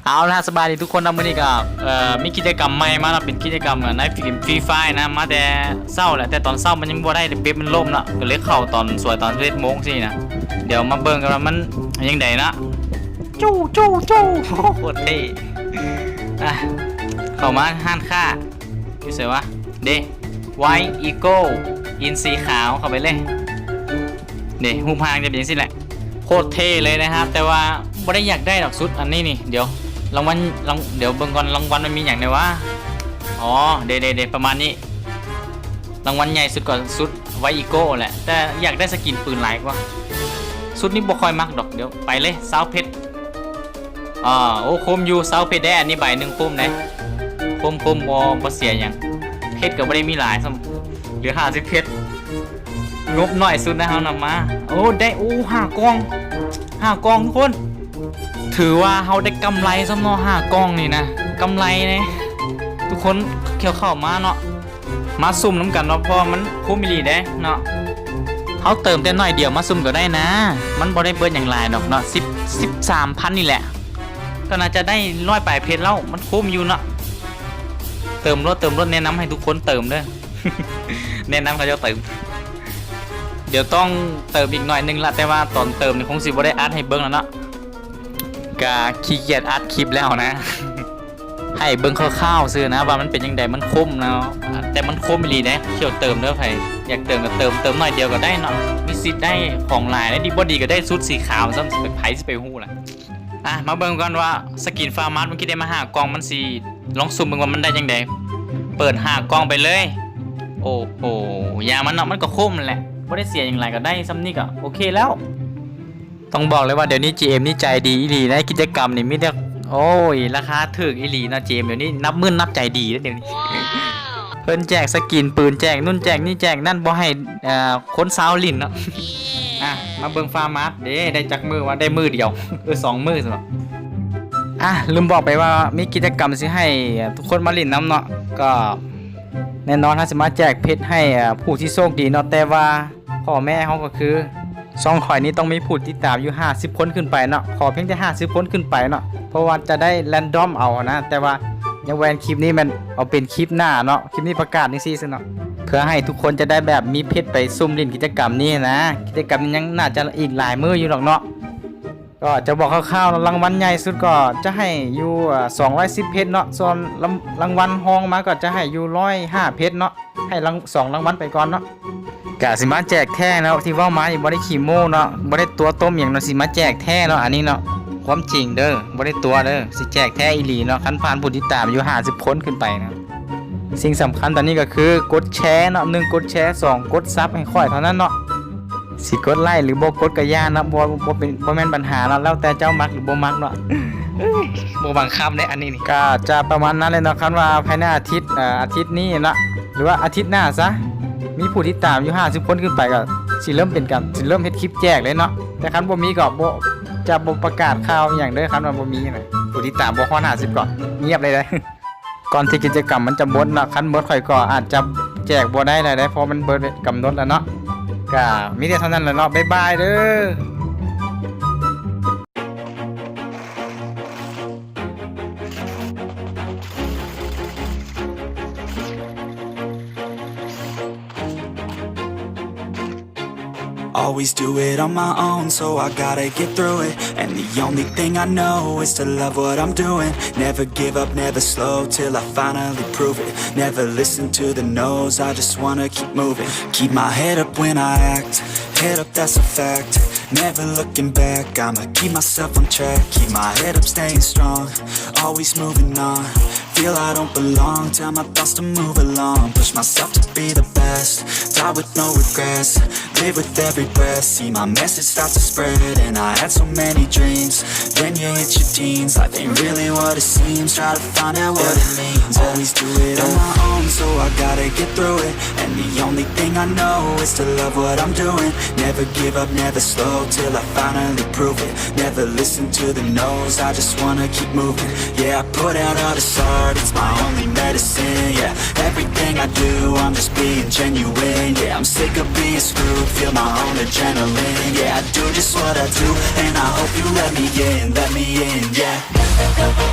ເອົາລະ ສະບາຍດີທຸກຄົນເນາະ, ມື້ນີ້ກໍ ເອີ ມີກິດຈະກຳໃໝ່ມາເນາະ, ເປັນກິດຈະກຳ ເອີ ໃນເກມຟຣີຟາຍນະ, ມາແຕ່ເຊົ້າແຫຼະ, ແຕ່ຕອນເຊົ້າມັນຍັງບໍ່ໄດ້ ແບບເປັດມັນລົ້ມເນາະ, ກໍເລີຍເຂົ້າຕອນສວຍຕອນສິບເອັດໂມງຊີ້ນະ. ດຽວມາເບິ່ງກັນວ່າມັນຍັງໃດນະ. ຈູ້ ຈູ້ ຈູ້ ໂຄດເທ່. ອ່ະ ເຂົ້າມາຮ້ານຄ້າ ຢູ່ໃສວະ? ເດ້ White Eagle ອິນສີຂາວ ເຂົ້າໄປເລີຍ. ເດ້ ຮູບຮ່າງຈະເປັນຈັ່ງຊີ້ແຫຼະ, ໂຄດເທ່ເລີຍນະຄັບ. ແຕ່ວ່າບໍ່ໄດ້ຢາກໄດ້ດອກຊຸດອັນນີ້ນີ້. ດຽວລາງວັນ ລາງ ດຽວເບິ່ງກ່ອນ ລາງວັນມັນມີຫຍັງແດ່ວະ. ອໍ ເດ້ ເດ້ ເດ້ ປະມານນີ້. ລາງວັນໃຫຍ່ສຸດກໍຊຸດ White Eagle ແຫຼະ, ແຕ່ຢາກໄດ້ສະກິນປືນຫຼາຍກວ່າ. ຊຸດນີ້ບໍ່ຄ່ອຍມັກດອກ. ດຽວໄປເລີຍ ຊາວເພັດ. ອ່າ ໂອ້ ຄຸ້ມຢູ່ ຊາວເພັດເດ້. ອັນນີ້ໃບໜຶ່ງຄຸ້ມເດ້, ຄຸ້ມ ຄຸ້ມ ບໍ່ ບໍ່ເສຍຫຍັງ. ເພັດກໍບໍ່ໄດ້ມີຫຼາຍຊ້ຳ, ເຫຼືອຫ້າສິບເພັດ, ງົບໜ້ອຍສຸດນະ ເຮົານຳມາ. ໂອ້ ໄດ້ ໂອ້ ຫ້າກ່ອງ ຫ້າກ່ອງທຸກຄົນ. ຖືວ່າເຮົາໄດ້ກຳໄລຊ້ຳເນາະ, ຫ້າກ່ອງນີ້ນະ ກຳໄລເດ້. ທຸກຄົນເຂົ້າ ເຂົ້າມາເນາະ, ມາຊຸ່ມນຳກັນເນາະ, ເພາະວ່າມັນຄຸ້ມອີ່ຫຼີເດ້ເນາະ. ເຮົາເຕີມແຕ່ໜ້ອຍດຽວມາຊຸ່ມກໍໄດ້ນະ, ມັນບໍ່ໄດ້ເບິດຫຍັງຫຼາຍດອກເນາະ, ສິບ ສິບສາມພັນນີ້ແຫຼະ, ກໍໜ້າຈະໄດ້ຮ້ອຍປາຍເພັດແລ້ວ, ມັນຄຸ້ມຢູ່ເນາະ. ເຕີມໂລດ ເຕີມໂລດ, ແນະນຳໃຫ້ທຸກຄົນເຕີມເດີ, ແນະນຳເຂົາເຈົ້າເຕີມ. ດຽວຕ້ອງເຕີມອີກໜ້ອຍໜຶ່ງລະ, ແຕ່ວ່າຕອນເຕີມນີ້ຄົງຊິບໍ່ໄດ້ອັດໃຫ້ເບິ່ງແລ້ວເນາະ, ກະຂີ້ກຽດອັດຄລິບແລ້ວນະ. ໃຫ້ເບິ່ງຄ່າວໆຊື່ນະວ່າມັນເປັນຈັ່ງໃດ, ມັນຄຸ້ມເນາະ, ແຕ່ມັນຄຸ້ມອີ່ຫຼີເດ້. ທ່ຽວເຕີມເດີ, ໃຜຢາກເຕີມກໍເຕີມ, ເຕີມໜ້ອຍດຽວກໍໄດ້ເນາະ, ມີສິດໄດ້ຂອງຫຼາຍເດ້. ດີບໍ່ດີກໍໄດ້ຊຸດສີຂາວຊ້ຳ, ໃຜຊິໄປຮູ້ລະ. ອ່ະ ມາເບິ່ງກ່ອນວ່າສະກິນຟາມາສ ເມື່ອກີ້ໄດ້ມາຫ້າກ່ອງ, ມັນຊິລອງຊຸ່ມເບິ່ງວ່າມັນໄດ້ຈັ່ງໃດ. ເປີດຫ້າກ່ອງໄປເລີຍ. ໂອ້ໂຫ ຢ່າມັນເນາະ, ມັນກໍຄຸ້ມນັ້ນແຫຼະ, ບໍ່ໄດ້ເສຍຫຍັງຫຼາຍ, ກໍໄດ້ສ່ຳນີ້ກໍໂອເຄແລ້ວ. ຕ້ອງບອກເລີຍວ່າດຽວນີ້ GM ນີ້ໃຈດີອີ່ຫຼີໃນກິດຈະກຳນີ້, ມີແຕ່ ໂອ້ຍ ລາຄາຖືກອີ່ຫຼີເນາະ. GM ດຽວນີ້ນັບໝື່ນນັບໃຈດີເດ້ ດຽວນີ້. ເພິ່ນແຈກສະກິນປືນ, ແຈກນັ້ນແຈກນີ້, ແຈກນັ້ນ, ບໍ່ໃຫ້ ເອີ ຄົນຊາວຫຼິ້ນເນາະ. ອ່ະ ມາເບິ່ງຟາມາສເດ້, ໄດ້ຈັກມື້ວະ? ໄດ້ມື້ດຽວ ເອີ ສອງມື້ຊັ້ນເນາະ. ອ່ະ ລືມບອກໄປວ່າມີກິດຈະກຳຊິໃຫ້ທຸກຄົນມາຫຼິ້ນນຳເນາະ, ກໍແນ່ນອນເຮົາຊິມາແຈກເພັດໃຫ້ ເອີ ຜູ້ທີ່ໂຊກດີເນາະ, ແຕ່ວ່າ ຂໍ້ແມ້ເຮົາກໍຄື ຊ່ອງຂ້ອຍນີ້ຕ້ອງມີຜູ້ຕິດຕາມຢູ່ຫ້າສິບຄົນຂຶ້ນໄປເນາະ, ຂໍພຽງແຕ່ຫ້າສິບຄົນຂຶ້ນໄປເນາະ, ເພາະວ່າຈະໄດ້ແຣນດອມເອົານະ. ແຕ່ວ່າຍັງບໍ່ແມ່ນຄລິບນີ້, ແມ່ນເອົາເປັນຄລິບໜ້າເນາະ, ຄລິບນີ້ປະກາດຈັ່ງຊີ້ຊະເນາະ, ເພື່ອໃຫ້ທຸກຄົນຈະໄດ້ແບບມີເພັດໄປຊຸ່ມຫຼິ້ນກິດຈະກຳນີ້ນະ. ກິດຈະກຳນີ້ຍັງໜ້າຈະອີກຫຼາຍມື້ຢູ່ດອກເນາະ. ກໍຈະບອກຄ່າວໆເນາະ, ລາງວັນໃຫຍ່ສຸດກໍຈະໃຫ້ຢູ່ ເອີ ສອງຮ້ອຍສິບເພັດເນາະ, ສ່ວນລາງ ລາງວັນຮອງມາກໍຈະໃຫ້ຢູ່ຮ້ອຍຫ້າເພັດເນາະ. ໃຫ້ລາງ ສອງລາງວັນໄປກ່ອນເນາະ. ກະຊິມາແຈກແທ້ເນາະ, ທີ່ເວົ້າມານີ້ບໍ່ໄດ້ຂີ້ໂມ້ເນາະ, ບໍ່ໄດ້ຕົວະຕົ້ມຫຍັງເນາະ, ຊິມາແຈກແທ້ເນາະ. ອັນນີ້ເນາະ ຄວາມຈິງເດີ, ບໍ່ໄດ້ຕົວະເດີ, ຊິແຈກແທ້ອີ່ຫຼີເນາະ, ຄັນຜ່ານຜູ້ຕິດຕາມຢູ່ຫ້າສິບຄົນຂຶ້ນໄປເນາະ. ສິ່ງສຳຄັນຕອນນີ້ກໍຄືກົດແຊເນາະ, ໜຶ່ງ ກົດແຊ, ສອງ ກົດຊັບໃຫ້ຂ້ອຍເທົ່ານັ້ນເນາະ. ຊິກົດໄລ້ຫຼືບໍ່ກົດກໍຢ່າເນາະ, ບໍ່ ບໍ່ເປັນ ບໍ່ແມ່ນບັນຫາເນາະ, ແລ້ວແຕ່ເຈົ້າມັກຫຼືບໍ່ມັກເນາະ. ບໍ່ບັງຄັບເດ້ອັນນີ້ນີ້. ກໍຈະປະມານນັ້ນແຫຼະເນາະ, ຄັນວ່າພາຍໃນອາທິດ ເອີ ອາທິດນີ້ເນາະ ຫຼືວ່າອາທິດໜ້າຊະ ມີຜູ້ຕິດຕາມຢູ່ຫ້າສິບຄົນຂຶ້ນໄປ ກໍຊິເລີ່ມເປັນການ ຊິເລີ່ມເຮັດຄລິບແຈກເລີຍເນາະ. ແຕ່ຄັນບໍ່ມີກໍບໍ່ ຈະບໍ່ປະກາດຂ່າວອີ່ຫຍັງເດີ, ຄັນວ່າບໍ່ມີນະ, ຜູ້ຕິດຕາມບໍ່ຮອດຫ້າສິບກໍງຽບເລີຍເດີ. ກ່ອນທີ່ກິດຈະກຳມັນຈະໝົດເນາະ, ຄັນໝົດຂ້ອຍກໍອາດຈະແຈກບໍ່ໄດ້ແລ້ວເດ້, ເພາະມັນເບິດກຳນົດແລ້ວເນາະ. ກະມີແຕ່ເທົ່ານັ້ນແຫຼະເນາະ, ບາຍບາຍເດີ. Always do it on my own, so I gotta get through it. And the only thing I know is to love what I'm doing. Never give up, never slow, till I finally prove it. Never listen to the no's, I just wanna keep moving. Keep my head up when I act, head up, that's a fact. Never looking back, I'ma keep myself on track. Keep my head up, staying strong, always moving on. Feel I don't belong, tell my thoughts to move along. Push myself to be the best, die with no regrets. Live with every breath, see my message start to spread. And I had so many dreams, then you hit your teens. Life ain't really what it seems, try to find out what it means. Always do it on my own, so I gotta get through it. And the only thing I know is to love what I'm doing. Never give up, never slow, till I finally prove it. Never listen to the no's, I just wanna keep moving. Yeah, I put out all this art, it's my only medicine, yeah. Everything I do, I'm just being genuine, yeah. I'm sick of being screwed, feel my own adrenaline, yeah. I do just what I do, and I hope you let me in, let me in, yeah.